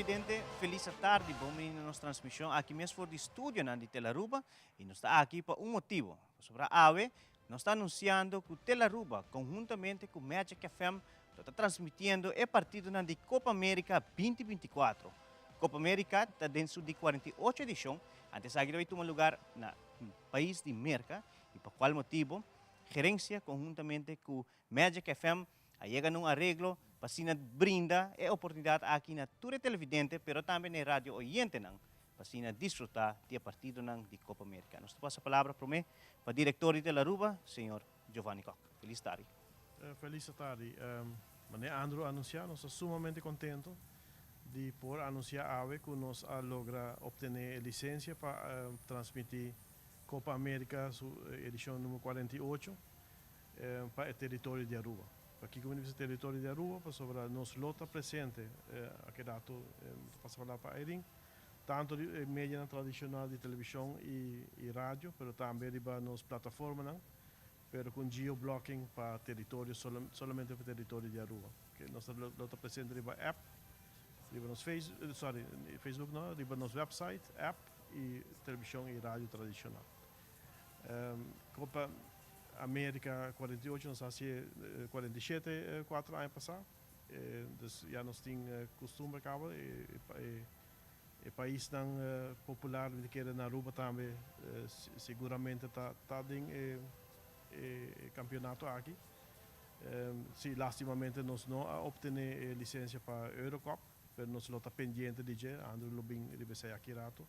Televidente, felis atardi. Bon bini na nos transmision aki mes for di studionan di Telaruba y nos ta aki pa un motibo. Pasobra awe nos ta anunciando cu Telaruba conhuntamente cu Magic FM lo ta transmitiendo e partidonan di Copa America 2024. Copa America ta den su di 48 edicion, antes aki ta bay tuma lugar na pais di Merca y pa cual motibo gerencia conhuntamente cu Magic FM A yega na un areglo pa asina brinda e oportunidat aki na tur e televidente pero tambe na e radio oyentenan pa asina disfruta di e partidonan di Copa America. Nos ta pasa palabra prome pa director di Telaruba, señor Giovanni Kock. Feliz tardi. Feliz tardi. Manera Andrew a anuncia, nos ta sumamente contento di por anuncia awe cu nos a logra obtene e licencia pa transmiti Copa America su edicion numero 48. Pa e teritorio di Aruba. Pakiko mi ta bisa teritorio di Aruba? Pasobra nos lo ta presente, a ke rato mi ta pasa palabra pa Irene, tanto riba e medianan tradishonal di televishon i radio, pero tambe riba nos plataformanan, pero ku un geoblocking pa teritorio, solamente pa teritorio di Aruba. Nos lo ta presente riba app, riba nos face, sorry, Facebook no, riba nos website, app i televishon i radio tradishonal. Copa America 48 nos haci 47 cuatro aña pasa, dus ya nos tin costumber caba, e paisnan popular mi ta kere na Aruba tambe seguramente ta den e campeonato aki. Si lastimamente nos no a obtene e licencia pa Eurocup, pero nos lo ta pendiente di dje, Andrew lo bin riba esey aki rato.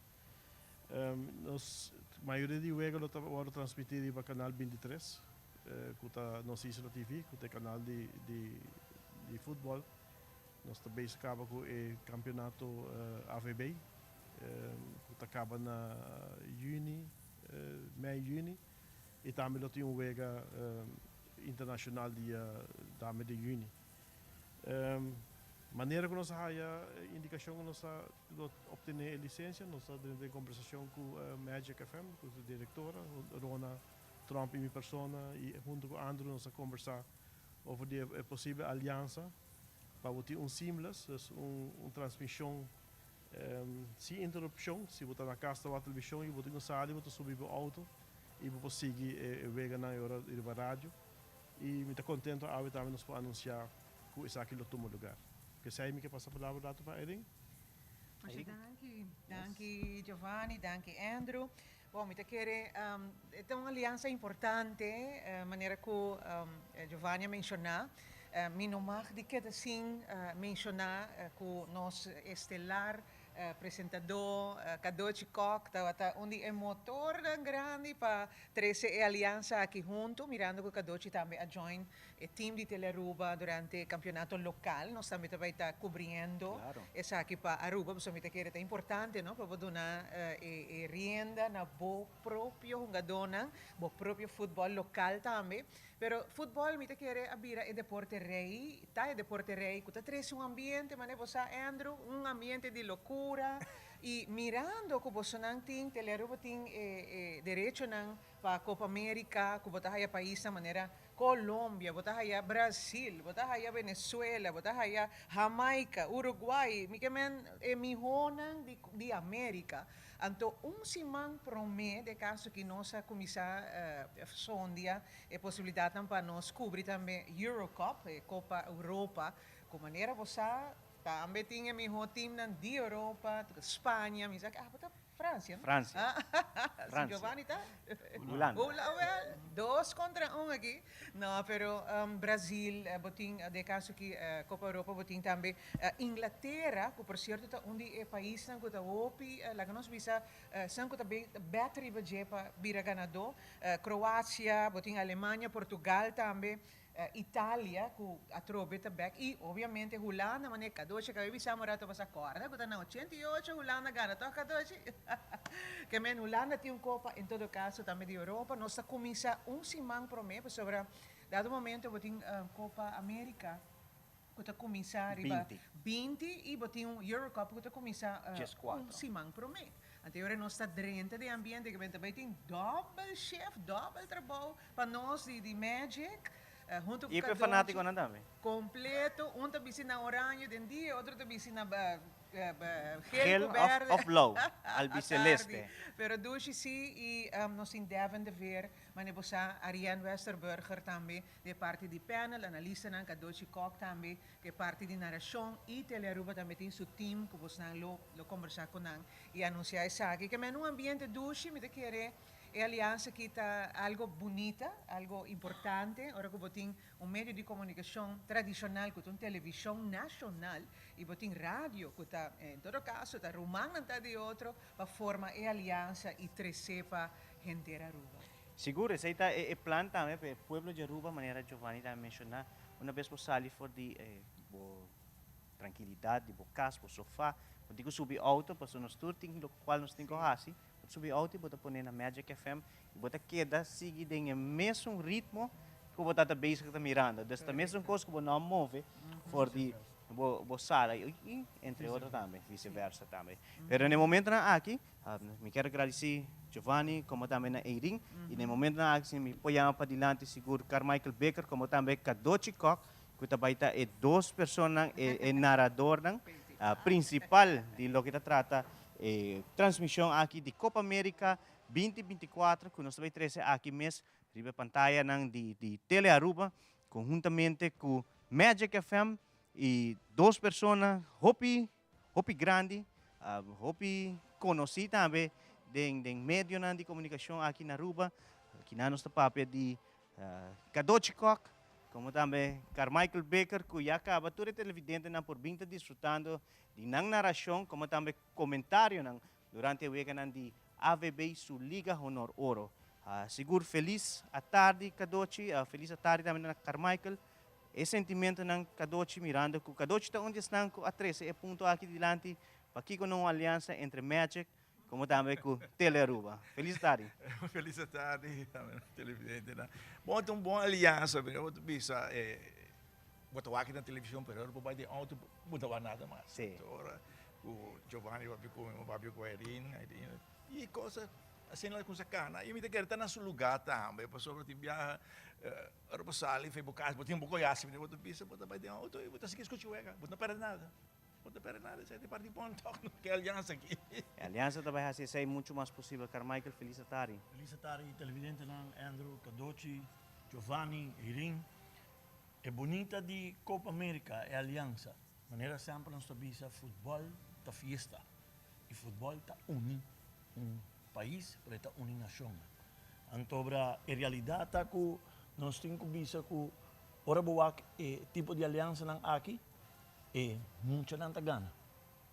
Nos mayoria di wega lo ta wòrdu transmití riba kanal 23, ku ta Nos Isla TV, ku ta e kanal di di futbòl. Nos ta bezig kaba ku e kampionato AVB, ku ta kaba na yüni, mei yüni. I tambe lo tin un wega internashonal dia tambe den yüni. Manera ku nos a haya indikashon ku nos ta lo obtené e lisensia, nos ta drenta den kombersashon ku Magic FM, ku su direktora, Rona Tromp i mi persona, i huntu ku Andrew nos a kombersá over di e posibel aliansa pa bo tin un seamless, dus un transmishon sin interupshon. Si bo ta na kas ta wak televishon i bo tin ku sali, bo ta subi bo outo i bo por sigui e weganan e ora riba radio. I mi ta kontento awe tambe nos por anunsiá ku esaki lo tuma lugar. P'esei mi ke pasa palabra un ratu pa Irene. Masha danki. Danki Giovanni, danki Andrew. Bon, mi ta kere e ta un aliansa importante, manera ku Giovanni a menshoná. Mi no mag di keda sin menshoná ku nos estelar presentadó Cadochi Kock tabata un di e motornan grandi pa trece e aliansa aki hunto, mirando cu Cadochi tambe a join e team di Telearuba durante e campeonato local. Nos tambe ta bay ta cubriendo esaki pa Aruba, pasobra mi ta kere ta importante, no, pa bo duna e rienda na bo propio hungadónan, bo propio futbol local tambe. Pero futbol mi ta kere a bira e deporte rey, ta e deporte rey cu ta trece un ambiente, manera bo sa Andrew, un ambiente di locura. Y mirando cu bosonan tin, Telearuba tin e e derechonan pa Copa America, cu bo ta haya paisnan manera Colombia, bo ta haya Brasil, bo ta haya Venezuela, bo ta haya Jamaica, Uruguay, mi ke men e mihonan di di America. Anto un siman prome de caso ki nos a cuminsa sondia e posibilidadnan pa nos cubri tambe Eurocup, e Copa Europa, cu manera bo sa, Tambe tin e mihó teamnan di Europa, Spaña, mi sa ke abo ta Francia, no? Francia. Si Giovanni ta? Hulanda. Hulanda, wel, dos kontra un aki. No, pero Brasil, bo tin, den e kaso aki Copa Europa, bo tin tambe Inglatera, ku por sierto ta un di e paisnan ku ta hopi, laga nos bisa, esnan ku ta bèt riba dje pa bira ganadó. Kroasia, bo tin Alemania, Portugal tambe. Italia cu atrobe ta bek y obviamente Hulanda mane Cadochi acaba di bisa un rato pasa corda cu ta na 88 Hulanda gana toch Cadochi? Ke men Hulanda tin un copa en todo caso tambe di Europa nos ta cuminsa un siman prome pasobra dado momento bo tin Copa America cu ta cuminsa riba 20 y bo tin un Eurocup cu ta cuminsa un siman prome. Anto e ora nos ta drenta den ambiente ke men ta bay tin dobbel shift, dobbel trabou pa nos di Magic hunto cu Y pa e fanaticonan tambe. Completo, un ta bisti na oranje den dia, otro ta bisti na. Geel ku berde. Of blauw, albiceleste. Pero dushi si y nos tin Devin de Veer, mane bo sa Arienne Westerburger tambe di e parti di panel, analistanan Cadochi Kock tambe di e parti di narashon y Telearuba tambe tin su team ku bosnan lo lo kombersa ku nan y anunsia esaki. Ke men un ambiente dushi, mi ta kere e aliansa aki ta algo bunita, algo importante ora ku bo tin un medio di komunikashon tradishonal ku ta un televishon nashonal i bo tin radio ku ta en todo kaso ta rumannan ta di otro pa forma e aliansa i tresé pa henter Aruba. Sigur, esei ta e plan tambe pa e pueblo di Aruba, manera Giovanni tambe menshoná, una bes bo sali for di bo trankilidat di bo kas, bo sofá, bo tin ku subi outo pasobra nos tur tin lokual nos tin ku hasi, Bo ta subi auto y bo ta pone na Magic FM y bo ta keda sigui den e mesun ritmo cu bo tata bezig ta mirando. Dus ta mesun cos cu bo no a move for di bo bo sala y entre otro tambe, vice versa tambe. Pero na e momentonan aki mi kier gradici Giovanni como tambe na Eirin y na e momentonan aki si mi por yama padilanti sigur Carmichael Bikker como tambe Cadochi Kock cu ta bay ta e dos personanan, e naradornan principal di loke ta trata E transmision aki di Copa America 2024 cu nos ta bay trece aki mes riba e pantayanan di di Tele Aruba conhuntamente cu Magic FM y dos persona hopi hopi grandi hopi conoci tambe den den medionan di comunicacion aki na Aruba. Kinan nos ta papia di Cadochi Kock, como tambe Carmichael Bikker cu ya caba tur e televidentenan por bin ta disfrutando di nan narracion como tambe comentarionan durante e weganan di AVB su Liga Honor Oro. Sigur felis atardi Cadochi, felis atardi tambe na Carmichael. E sentimentonan Cadochi mirando cu Cadochi ta un di esnan cu a trece e punto aki dilanti, pakico no un aliansa entre Magic Como tambe cu Tele Aruba. Feliz tardi. Feliz tardi televidentenan. Bon, ta un bon aliansa, pero bo ta bisa, bo ta wak na television, pero ora bo bai den auto, bo no ta wak nada mas. Sí. Ora cu Giovanni papia cu mi, mi papia cu Irene, Irene, y cosa asina la cuminsa cana. Y mi ta kere ta na su lugar tambe, pasobra tin biaha, ora bo sali for bo cas, bo tin bo coyasi, bo ta bisa, bo ta bai den auto y bo ta sigui scucha wega, bo no perde nada. Bo ta perde nada, esei ta parti bon tok no ke aliansa aki. E aliansa ta bai hasi esei muchu mas posibel. Carmichael, felis atari. Felis atari televidentenan Andrew, Cadochi, Giovanni, Irin. E bunita di Copa America e aliansa. Manera semper nos ta bisa futbol ta fiesta y futbol ta uni un pais pero e ta uni nacionnan. Antobra e realidad ta cu nos tin cu bisa cu ora bo wak e tipo di aliansanan aki E muchanan ta gana.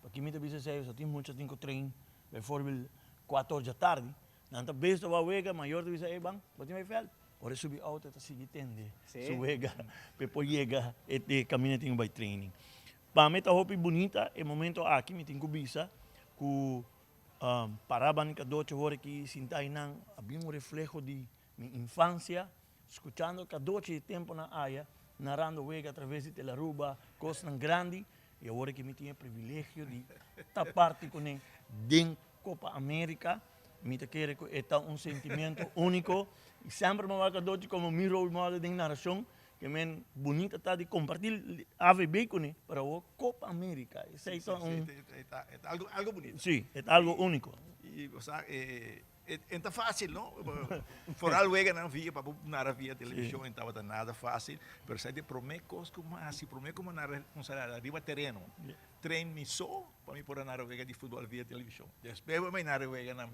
Paki mi ta bisa esei, pasobra tin mucha tin ku train bijvoorbeeld kuater or djatardi, nan ta bes ta wak wega, mayor ta bisa, ey ban, bo tin bai vèlt. Ora e subi outo e ta sigui tende su wega pa e por yega e kaminda e tin ku bai training. Pa mi ta hopi bunita e momento aki, mi tin ku bisa ku para banda Cadochi awor aki sinta einan a bin un refleho di mi infancia, Scuchando Cadochi e temponan aya, narando wega a traves di Telaruba, cosnan grandi, y awor aki mi tin e privilegio di ta parti cune den Copa America, mi ta kere cu e ta un sentimiento unico, y semper mi a wak Cadochi como mi role model den naracion, ke men bunita ta di comparti AVB cune, pero awor Copa America, esey ta un. Si, si, e ta algo bunita. Si, e ta algo unico. Y bo sa, e. E ta fácil, no? Foral weganan via pa bo nara via televishon e tabata nada fácil, pero sa di promé kos ku mi hasi, promé ku mi nara kumsa nara riba tereno, train mi so pa mi por a nara wega di futbòl via televishon. Despues mi nara weganan,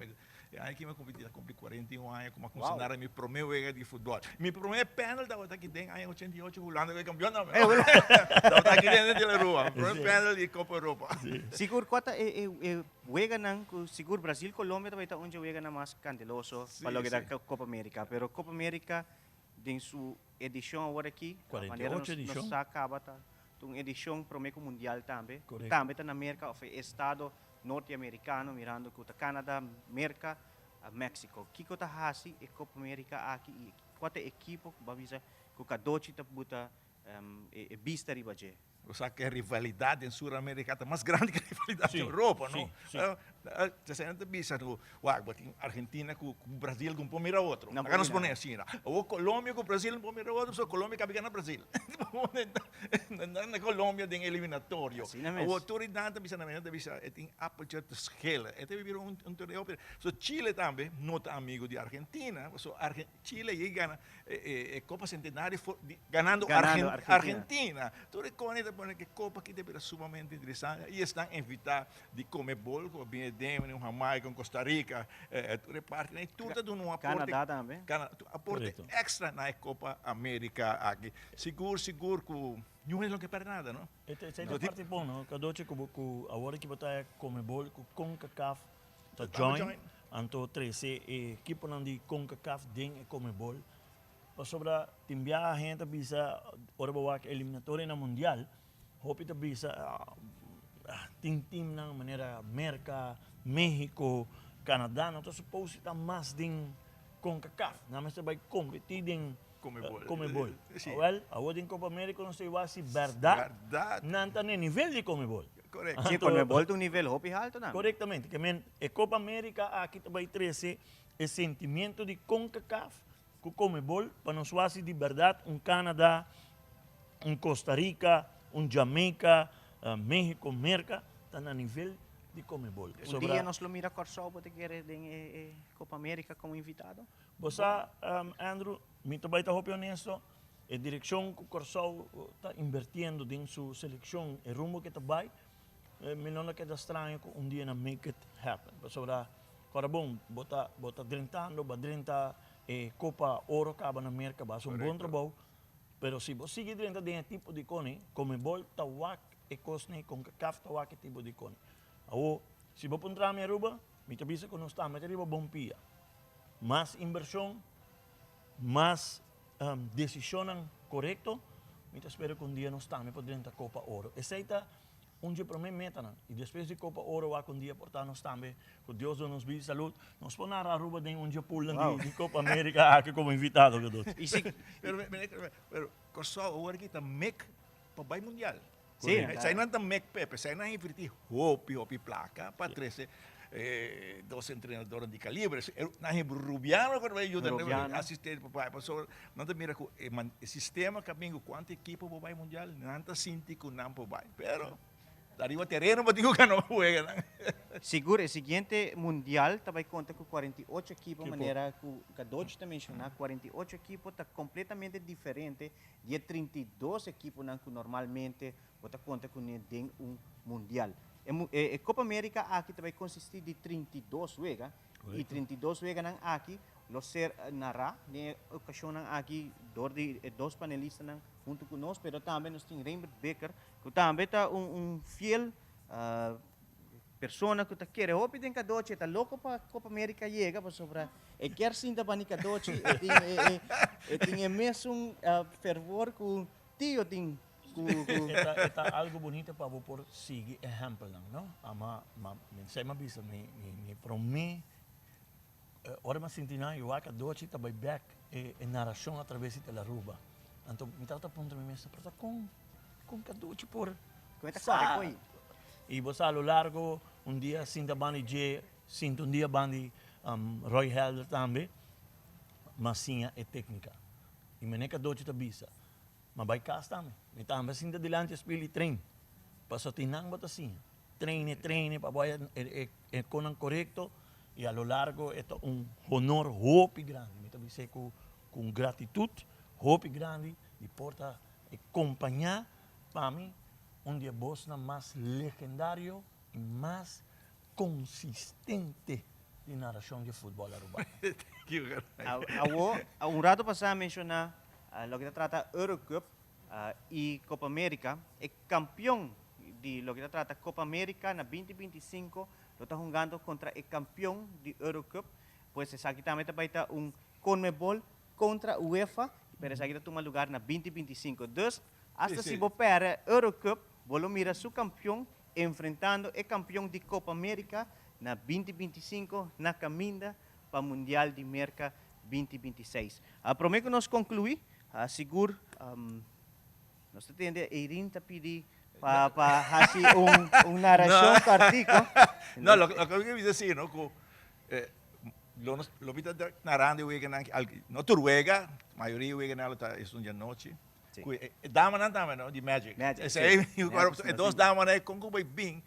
e aña aki mi a kumpli, a kumpli 41 aña ku mi a kumsa nara mi promé wega di futbòl. Mi promé pènel tabata aki den aña 88 Hulanda ku e kampion tambe. Tabata aki den de la Rua, mi promé pènel di Kopa Europa. Sigur, kua ta e Weganan cu sigur Brasil Colombia ta bay ta un dje weganan mas candeloso pa loke ta Copa America. Pero Copa America den su edicion awor aki, manera nos sa caba ta un edicion prome cu Mundial tambe. Tambe ta na Merca of e estado norte americano mirando cu ta Canada, Merca, Mexico. Kico ta haci e Copa America aki y cua ta e ekipo cu bo a bisa cu Cadochi ta buta e bista riba dje? Bo sa ku e rivalidat den Sur Amerika ta mas grandi ku e rivalidat den Europa, no? Esei nan ta bisa ku wak bo tin Argentina ku Brasil ku no por mira otro. Aka nos pone asina. Awor Colombia ku Brasil no por mira otro pasobra Colombia kabi gana Brasil. Na Colombia den eliminatorio. Awor tur e nan ta bisa nan ta bisa e tin appeltje te schillen. E ta bira un torneo. So Chile tambe no ta amigo di Argentina pasobra Chile yei gana e Copa Centenario for di ganando Argentina. Tur e kone ta pone ke kopa aki ta bira sumamente interesante i esnan invitá di Conmebol ku a bini den un Jamaica, un Costa Rica, tur e partinan i tur ta duna un aporte. Canada tambe. Aporte extra na e Copa America aki. Sigur sigur ku niun hende lo ke pèrdè nada no. Esei ta parti bon no, Cadochi ku awor ki bo ta Conmebol ku Concacaf ta join, anto trese e ekiponan di Concacaf den e Conmebol. Pasobra tin biaha hende ta bisa ora bo wak eliminatoria na mundial, hopi ta bisa tin teamnan manera Merca, Mexico, Canada no ta suppose ta mas den Concacaf. Nan mester bai competi den Conmebol. Awel, awor den Copa America nos ta wak si berdad nan ta na e nivel di Conmebol. Correcto. Si, Conmebol ta un nivel hopi halto tambe. Correctamente. Ke men e Copa America aki ta bai trece e sentimiento di Concacaf ku Conmebol pa nos wak si di berdad un Canada, un Costa Rica, un Jamaica, Mexico, Merca ta na nivel di Conmebol. Un dia nos lo mira Kòrsou bo ta kere den e Copa America komo invitado? Bo sa, Andrew, mi ta bai ta hopi honesto, e direkshon ku Kòrsou ta invertiendo den su selekshon, e rumbo ke ta bai, mi no lo keda straño ku un dia nan make it happen. Pasobra, kòrda bon, bo ta bo ta drentando, bo a drenta e Kopa Oro kaba na Merka, bo a hasi un bon trabou, pero si bo sigui drenta den e tipo di koni, Comebol ta wak e kosnan, Concacaf ta wak e tipo di koni. Awor, si bo puntra mi Aruba, mi ta bisa ku nos tambe ta riba bon pia. Mas invershon, mas desishonnan korekto, mi ta spera ku un dia nos tambe por drenta Kopa Oro. Esei ta un dje promé metanan. I despues di Kopa Oro wak un dia por ta nos tambe, ku Dios duna nos bida i salud, nos por nara Aruba den un dje pulnan di Kopa Amerika aki komo invitado. Pero, pero Kòrsou awor aki ta mek pa bai mundial. Sí. Esei nan ta mek pepe, esei nan a invertí hopi, hopi plaka pa trese dos entrenadornan di kalibre. Nan hib Rubiano ku bai yuda Rubiano. asistente pa bai. Pasobra nan ta mira ku e man e sistema kaminda ku kuantu ekipo por bai mundial, nan ta sinti ku nan por bai. Pero ta riba tereno bo tin ku gana bo weganan. Sigur e siguiente mundial ta bai konta ku 48 ekipo manera ku Kadochi ta menshoná, 48 ekipo ta kompletamente diferente Di e 32 ekiponan ku normalmente bo ta konta kuné den un mundial. E e Copa America aki ta bai konsistí di 32 wega i 32 weganan aki lo ser nará den e okashonnan aki dor di e dos panelistanan huntu ku nos, pero tambe nos tin Rembert Bikker ku tambe ta un un fiel Persona ku ta kere hopi den kadochi e ta loko pa Copa America yega pasobra e kier sinta bani kadochi e tin e e tin e mesun fervor ku tio tin ku ku. E ta e ta algo bunito pa bo por sigui ehempelnan no ama ma mi sa mi a bisa mi mi mi prome ora mi a sinti nan yo wak kadochi ta bai bek e e narashon atraves di Telaruba anto mi tabata puntra mi mes pero ta kon Con caduchi por Con e ta corre coi. Y bo sa a lo largo un dia sinta banda di dje, sinta un dia banda di Roy Helder tambe, m'a siña e tecnica. Y mene caduchi ta bisa, m'a bay cas tambe. Mi tambe a sinta dilanti e spil y train. Pasobra tin nan bo ta siña. Traine, traine pa bo haya e conan corecto y a lo largo e ta un honor hopi grandi. Mi ta bis'e cu un gratitud hopi grandi di por ta E kompañá pa mi un di e bosnan mas legendario i mas konsistente di narashon di e futbòl arubano. Awor, un rato pasá a menshoná loke ta trata Eurocup i Copa America. E kampion di loke ta trata Copa America na 2025 lo ta hungando kontra e kampion di Eurocup. Pues esaki tambe ta bai ta un Conmebol kontra UEFA, pero esaki ta tuma lugar na 2025. Dus, hasta si bo pèrdè Eurocup, bo lo mira su kampion enfrentando e kampion di Copa America na 2025 na kaminda pa Mundial di Merka 2026. Promé ku nos konkluí, sigur nos ta tende Eirin ta pidi. Pa pa hasi un un narashon kòrtiku. No, lo loke mi bisa si no ku lo nos lo mi ta narando e weganan aki no tur wega, mayoria weganan lo ta esun di anochi. Ku e damanan tambe no di Magic. Magic, si. Esei e dos damanan ei kon ku bai bin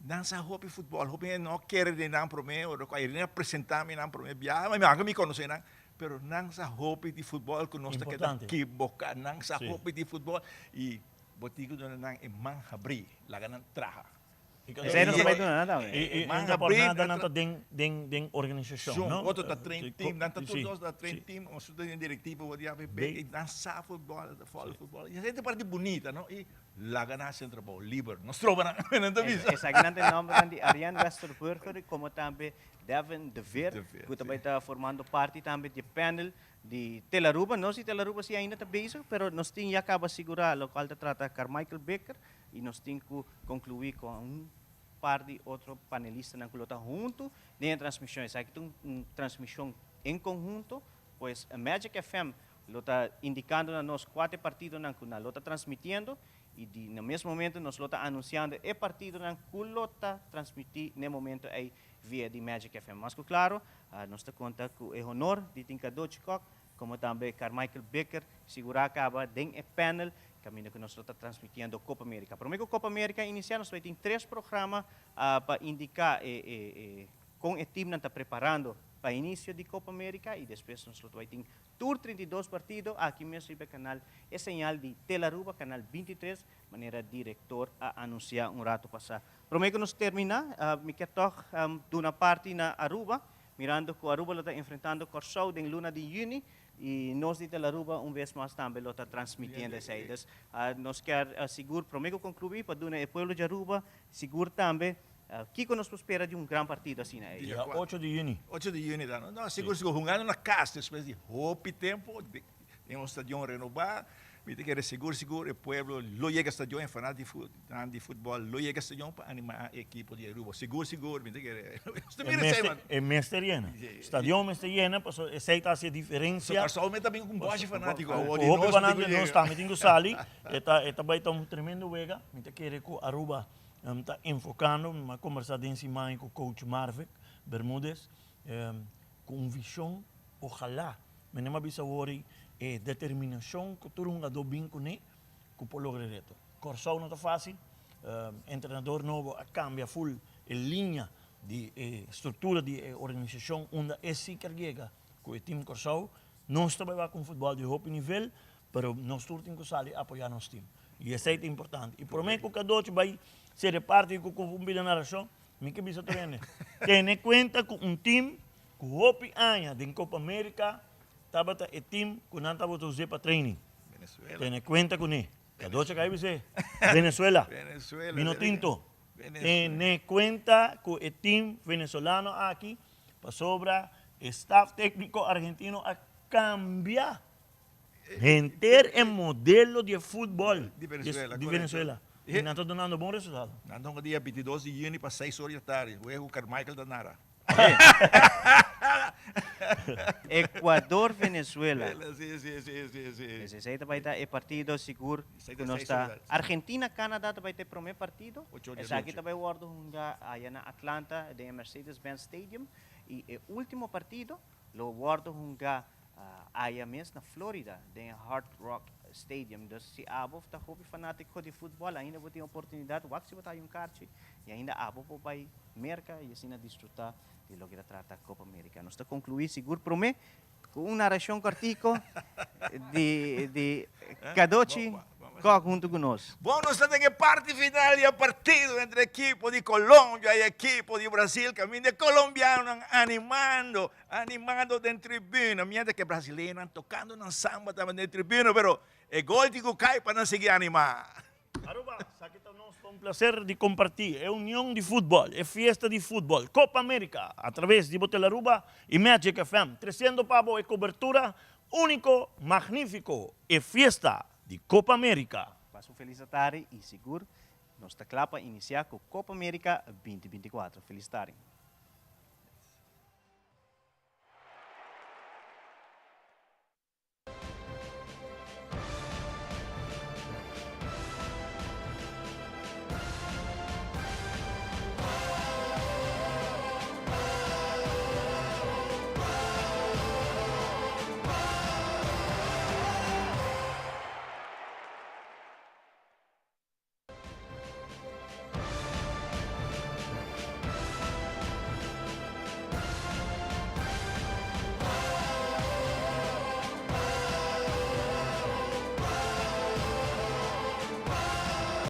nan sa hopi futbòl, hopi hende no kere den nan promé ora ku Irene a presentá mi nan promé biaha, mi manka mi konosé nan, pero nan sa hopi di futbòl ku nos ta keda kiboká, nan sa hopi di futbòl i Bo tin ku duna nan e man habrí, laga nan traha. Esei no ta bai duna nan tambe. E man habrí. Nada nan ta den den den organisashon, no? Otro ta train team, nan ta tur dos ta train team, un ta den direktiva di AVB, i nan sa futbòl, nan ta fòlo futbòl. I esei ta parti bunita, no? I laga nan hasi nan trabou liber, no stroba nan, nan ta bisa. Esakinan ta e nòmbernan di Ariane Westerburger komo tambe Devin de Veer, ku ta bai ta formando parti tambe di e panel Di Telaruba, nos di Telaruba si ainda ta bezig, pero nos tin ya caba sigura locual ta trata Carmichael Bikker y nos tin cu conclui cu un par di otro panelistanan cu lo ta hunto den e transmision. Esaki ta un transmision en conhunto, pues Magic FM lo ta indicando na nos cua ta e partidonan cu nan lo ta transmitiendo y di na mes momento nos lo ta anunciando e partidonan cu lo ta transmiti n'e momento ey via di Magic FM. Mas ku klaro, nos ta konta ku e honor di tin Cadochi Kock komo tambe Carmichael Bikker sigurá kaba den e panel kaminda ku nos lo ta transmitiendo Copa America. Promé ku Copa America inisiá nos bai tin tres programa pa indiká e kon e timnan ta preparando pa inisio di Copa America i despues nos lo bai tin tur 32 partido aki mes riba e kanal e señal di Telaruba, kanal 23, manera direktor a anunsiá un rato pasá. Promé ku nos terminá, mi ke tòg duna parti na Aruba, mirando ku Aruba lo ta enfrentando Kòrsou den luna di yüni i nos di Telaruba un bes mas tambe lo ta transmitiendo esei. Dus nos kier sigur promé ku konkluí pa duna e pueblo di Aruba sigur tambe kiko nos por spera di un gran partido asina ei. Dia ocho di yüni. Ocho di yüni ta. No, sigur sigur hungando na kas despues di hopi tempu den un stadion renobá, mi ta kere sigur sigur e pueblo lo yega stadion, e fanátikonan di futbòl lo yega stadion pa animá e ekipo di Aruba. Sigur sigur mi ta kere. Nos ta mira esei man. E mester yena. Stadion mester yena pasobra esei ta hasi e diferensia. So Kòrsou mi ta bin ku un bòshi fanátiko awor di nos. Hopi fanátiko nos tambe tin ku sali. E ta e ta bai ta un tremendo wega. Mi ta kere ku Aruba ta enfokando. Mi a kombersá den siman ku coach Marvick Bermudez ku un vishon ojalá Mi no a bisa awor e determinacion cu tur hungador bin cune cu por logra e reto. Corsou no ta facil, entrenador nobo a cambia full e linea di e structura di e organisacion unda e si kier yega cu e team Corsou. Nos ta bay wak un futbol di hopi nivel, pero nos tur tin cu sali apoya nos team. Y esey ta importante. Y prome cu Cadochi bay ser e parti cu un bida naracion, mi ke bisa tur hende, tene cuenta cu un team Ku hopi aña den Copa America tabata e team ku nan tabata us'é pa training. Venezuela. Tene kuenta kuné. Cadocha kai bis'é. Venezuela. Venezuela. Vino tinto. Tene kuenta ku e team venezolano aki pasobra e staf tékniko argentino a kambia henter e modelo di e futbòl Di Venezuela, di Venezuela. I nan ta dunando bon resultado. Nan ta hunga dia 22 di yüni pa seis or di atardi. Wega ku Carmichael ta nara. Ecuador Venezuela. Sí, sí, sí, sí, sí. Pues esey ta bay ta e partido sigur Esey cu ta nos seis ta horas. Argentina Canada ta bay ta e prome partido. Ocho di Esaki anochi. ta bay wordo hunga aya na Atlanta den e Mercedes Benz Stadium y e ultimo partido lo wordo hunga aya mes na Florida den e Hard Rock Stadium. Dus si abo ta hopi fanatico di futbol ainda bo tin oportunidad wak si bo ta haya un karchi y ainda abo por bay Merca y asina disfruta di loke ta trata Copa America. Nos ta conclui sigur prome cu un narracion cortico di di Cadochi Kok hunto cu nos. Bon, nos ta den e parti final di e partido entre ekipo di Colombia y ekipo di Brasil, caminda e colombianonan animando, animando den tribuna, mientras cu e brasileñonan tocando nan samba tambe den tribuna, pero e gol tin cu cay pa nan sigui anima. Aruba, sa ki ta nos ta un placer di comparti e union di futbol, e fiesta di futbol, Copa America, a traves di bo Telaruba y Magic FM, treciendo pa bo e cobertura unico, magnifico, e fiesta di Copa America. Pasa un feliz atardi y sigur nos ta cla pa inicia cu Copa America 2024. Feliz tardi.